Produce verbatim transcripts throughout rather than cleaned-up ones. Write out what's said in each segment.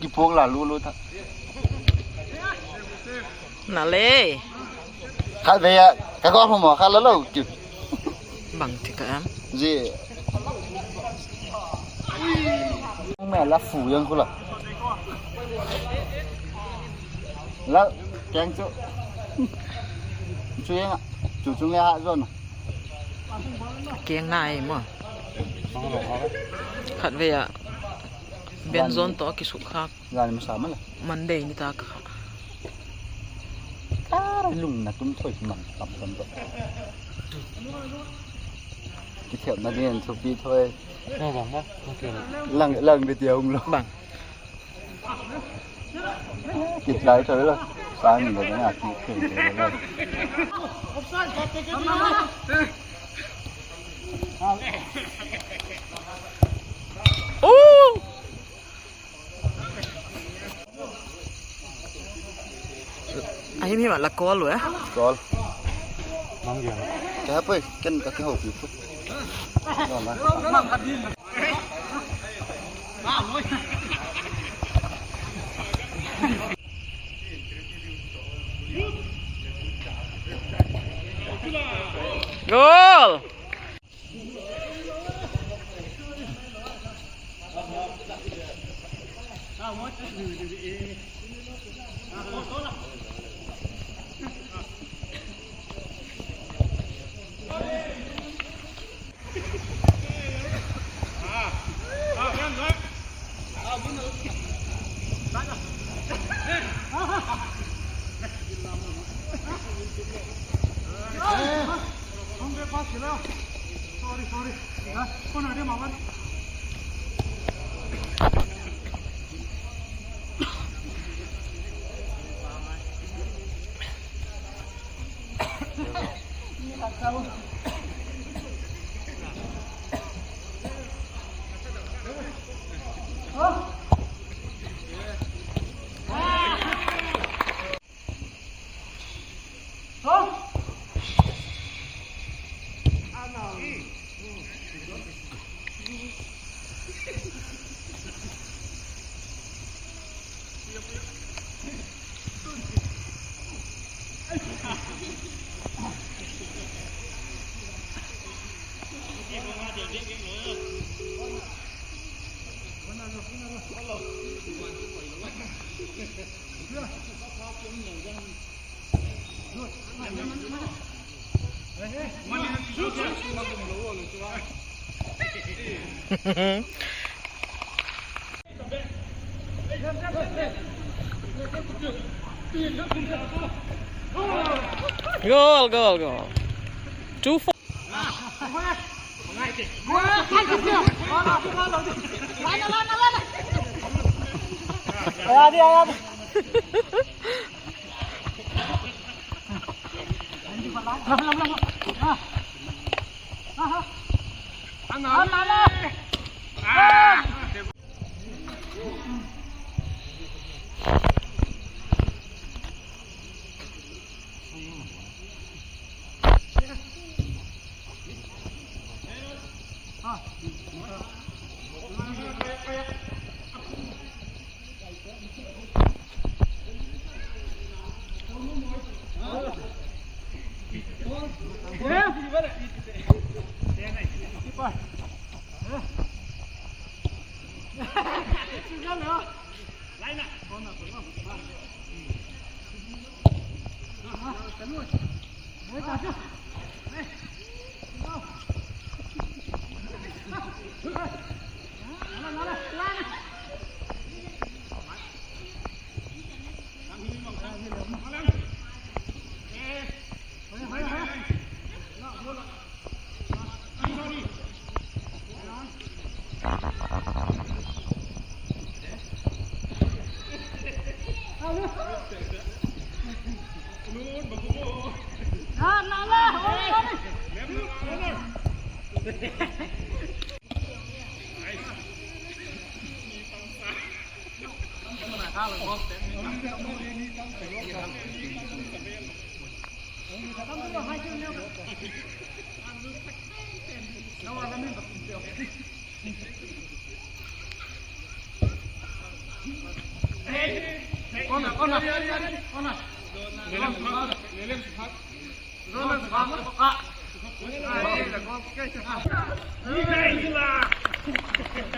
Kipuak la lu lu tha. Na le. Khat ve a, ka ko pha maw, khat la lo ti. Bang ti ka em. Zi. Mei la fu yang khu la. La, keng chu. Chu yang a, chu chung le ha zon. Keng na ai maw. Khat ve a. Ben zon to kisuk kha. Zan masa ma la. Monday ni ta ka. Ka lung na tum thoi man tam tam to. Kithepna ding thupi thoi. Lang, lang video hung lo. Bang. Kitlai thoi lo. Sang ni lo na ki thei thei lo. Ooh! A him him ah la call u e. Call. Ka poi, ken ka kihoupi pu. Goal! Sorry, sorry. Goal, goal, goal. Two four.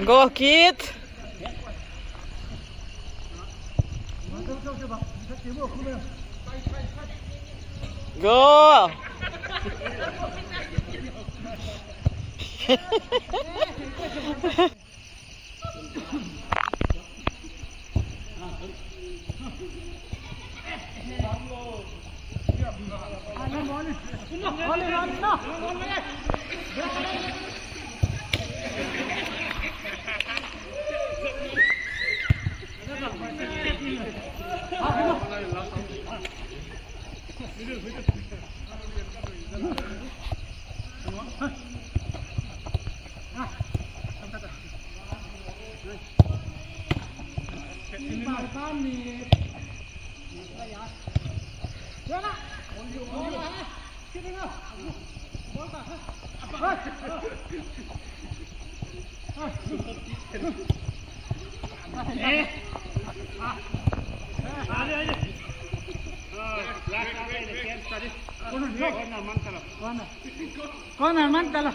Goal kick. Goal. Corner man talo.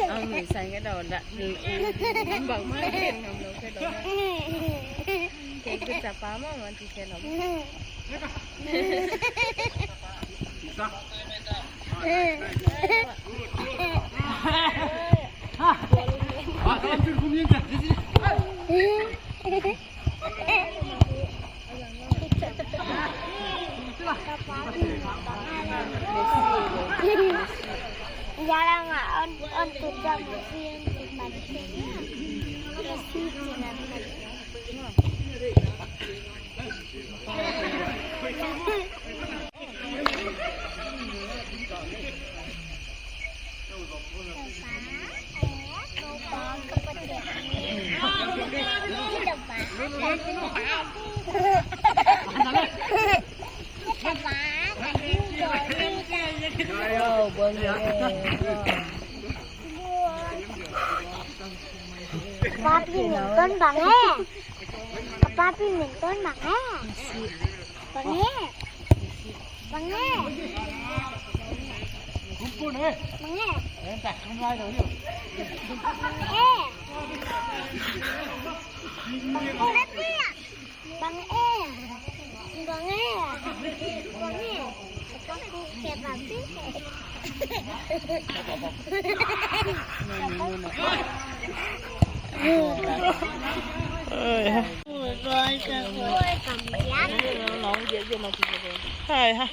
Ang mi sang ka daw da. Bang ma ken ngam lo ka daw. Ke ku chapa ma ma ti ke lo. Papi min ton bang e? Papi min ton bang e? Bang e? Bang e? Bang e? Bang e? Bang e, bang e, bang e. Hai ha.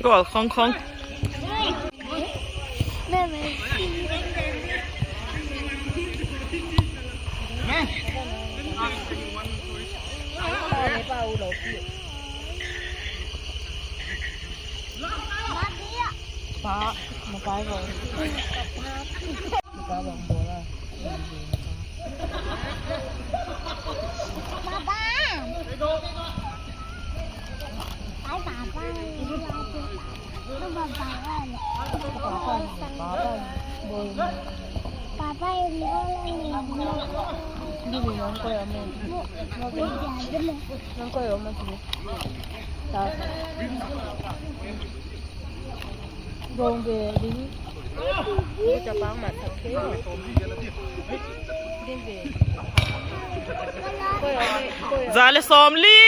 Goal khong khong. Pa, mapai goal. Za le sawmli.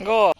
Goal.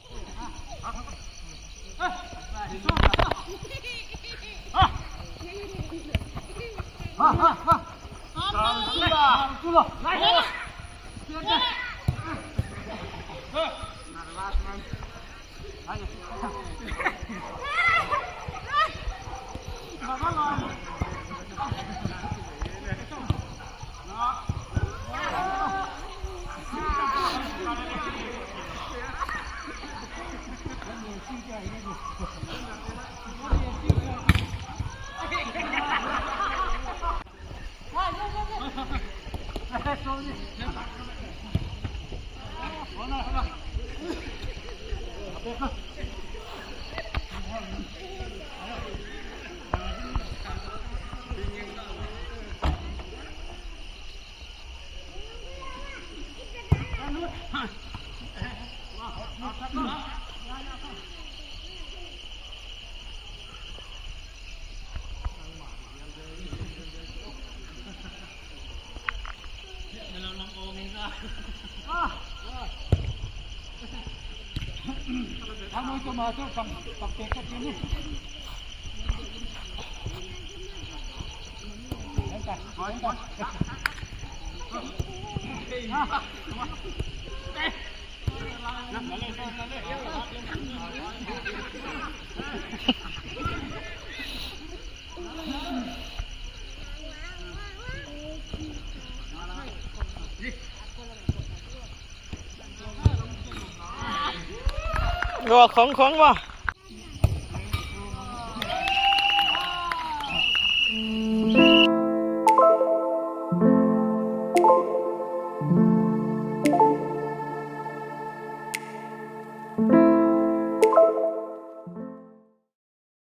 Lo khong khong ma.